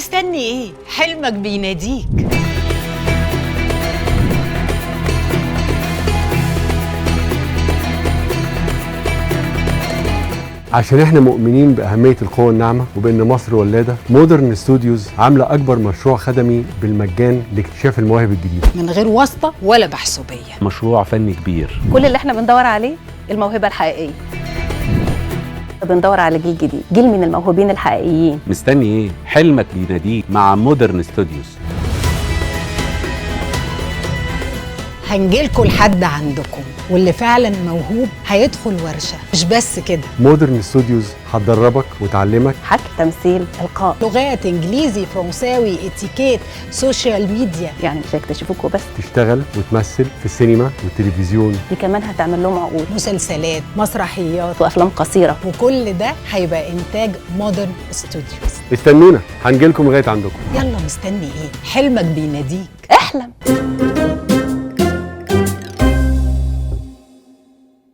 مستني ايه؟ حلمك بيناديك. عشان احنا مؤمنين بأهمية القوة الناعمة وبأن مصر ولادة، مودرن ستوديوز عاملة أكبر مشروع خدمي بالمجان لاكتشاف المواهب الجديدة من غير واسطة ولا محسوبية. مشروع فني كبير. كل اللي احنا بندور عليه الموهبة الحقيقية. بندور على جيل جديد، جيل من الموهوبين الحقيقيين. مستني ايه؟ حلمك بيناديك مع مودرن ستوديوز. هنجيلكوا لحد عندكم، واللي فعلا موهوب هيدخل ورشة. مش بس كده، مودرن ستوديوز هتدربك وتعلمك حكي، تمثيل، إلقاء، لغات، انجليزي، فرنساوي، اتيكيت، social media. يعني مش هيكتشفوك وبس، تشتغل وتمثل في السينما والتلفزيون. دي كمان هتعمل لهم عقود، مسلسلات، مسرحيات، وأفلام قصيرة. وكل ده هيبقى إنتاج مودرن ستوديوز. استنونا، هنجيلكم لغاية عندكم. يلا مستني ايه؟ حلمك بيناديك. احلم.